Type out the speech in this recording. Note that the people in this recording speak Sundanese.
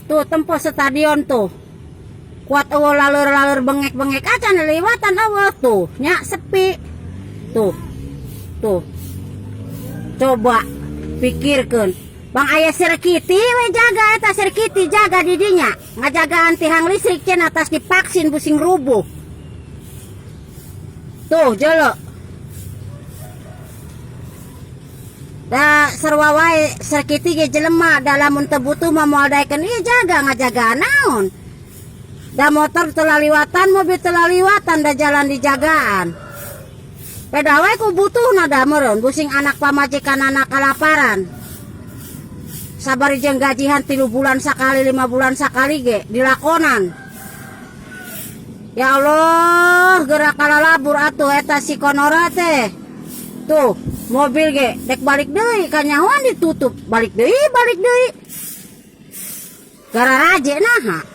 Tuh tempo stadion tuh. Kuat eueuh laleur-laleur bengek-bengek acan liwatan eueuh tuh nya sepi. Tuh. Tuh. Coba pikirkeun. Bang aya sirkiti we jaga eta sirkiti jaga di dinya. Ngajagaan tihang listrik cenah atas divaksin pusing rubuh. Tuh jelo. Da sarua wae sarkiti ge jelema da lamun teu butuh mah moal daekeun ieu jaga ngajagaan naon. Da motor teu laliwatan mobil teu laliwatan da jalan dijagaan. Peda wae ku butuhna da meureun busing anak pamajikanana kalaparan. Sabari jeung gajihan 3 bulan sakali 5 bulan sakali ge dilakonan. Ya Allah geura kalalabur atuh eta si konora teh. Tuh, mobil ge dek balik deui kanyahoan ditutup, balik deui balik deui. Gara raje naha.